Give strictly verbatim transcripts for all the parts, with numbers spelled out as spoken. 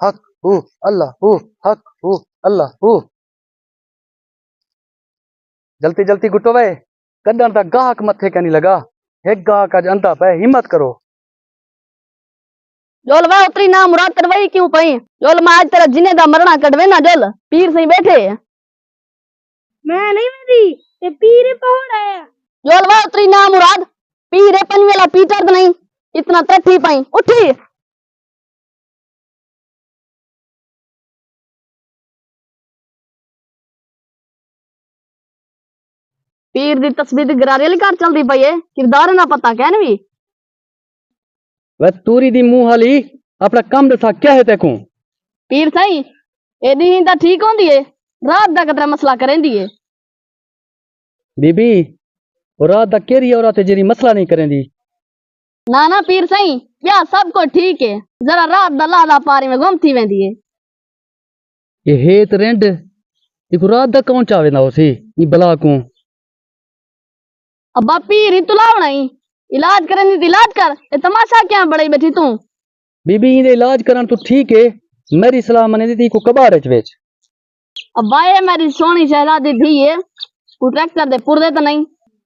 حق ہو، اللہ ہو، حق ہو، اللہ ہو۔ جلتی جلتی گٹو وے، کڈن دا گاہک متھے کینی لگا۔ ہک گاہک اج اندا پے، ہمت کرو۔ جول واہ اتری نامراد، کڈوائی کیوں پئی؟ جول میں اج تیرا جنے دا مرنا کڈوینا۔ جول، پیر سائیں بیٹھے۔ میں نہیں ویندی، تے پیر پہوڑ آیا۔ جول واہ اتری نامراد، پیر اے پنجویں والا پیٹر تے نہیں، اتنا ترٹھی پئی، اٹھی۔ پیر دی تسبیح دی گراری والی کار چلدی پئی اے، کردار نہ پتہ کین وی۔ وے توری دی منہ والی، اپنا کم ݙسا، کیا ہے تیکوں؟ پیر سائیں، اے ݙینہہ تاں ٹھیک ہوندی اے، رات دا کترا مسئلہ کریندی اے۔ بی بی، او رات دا کیڑھی عورت ہے جیڑھی مسئلہ نہیں کریندی؟ نہ نہ پیر سائیں، ٻیا سب کجھ ٹھیک ہے، ذرا رات دا لحظہ پاری میں گم تھی ویندی ہے۔ اے ہیت رنڈ، ایکوں رات دا کون چا ویندا ہوسی، ایں بلا کوں؟ ابا پیر ہی تلاوݨا ہی، علاج کرن دی علاج کر، اے تماشا کیا بڑائی بیٹھی توں؟ بی بی، ایندے علاج کرݨ توں ٹھیک ہے، میری صلاح منے دی تے ایکوں کباڑ اچ ویچ۔ ابا اے میری سوہݨی شہزادی دھی ہے، کوئی ٹریکٹر دے پرزے تاں نہیں۔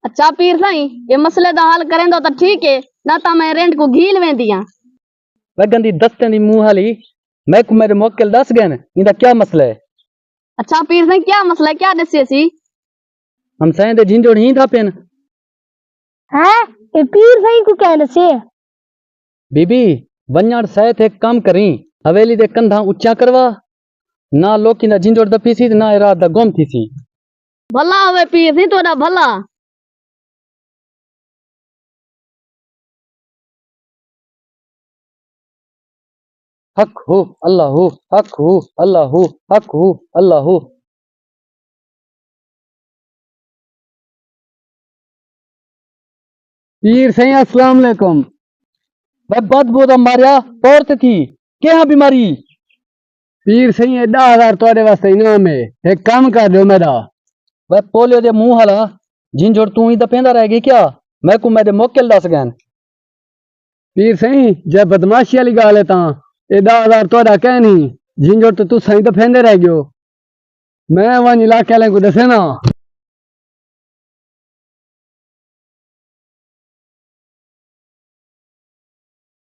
اچھا پیر سائیں، اے مسئلے دا حل کریندو تاں ٹھیک ہے، نہ تاں میں رنڈ کوں گھیل ویندی ہاں۔ وے گندی دستیں دی منہ والی، میکوں میݙے موکل ݙس ڳئن، ایندا کیا مسئلہ ہے؟ اچھا پیر سائیں، کیا مسئلہ ہے؟ کیا ݙسیسی؟ ہمسائیں دے جھنجھوڑ ہی تھا پن۔ ہیں؟ اے پیر سائیں کوں کیا ݙسے؟ بی بی، ونڄݨ سائے تے کم کریں، حویلی دے کندھاں اچیاں کروا، نہ لوکیں دا جھنجھوڑ دپیسی تے نہ اے رات دا گم تھیسی۔ بھلا ہووے پیر سائیں تہاݙا بھلا۔ حق ہو، اللہ ہو، حق ہو، اللہ ہو، حق ہو، اللہ ہو۔ پیر سائیں السلام علیکم۔ بے بدبو دا ماریا، پور تے تھی، کیہاں بیماری؟ پیر سائیں، اے ݙاہ ہزار تہاݙے واسطے انعام ہے، ہک کم کر ݙیو میݙا۔ وے پولیو دے منہ والا، جھنجھوڑ توں ہی دپیندا رہ ڳئی کیا؟ میکوں میݙے موکل ݙس ڳئن۔ پیر سائیں، جے بدمعاشی والی ڳالھ ہے تاں اے ݙاہ ہزار تہاݙا کائنی، جھنجھوڑ تے تساں ہی دپیندے رہ ڳیو۔ میں ونڄ علاقے والیں کوں ݙسینداں۔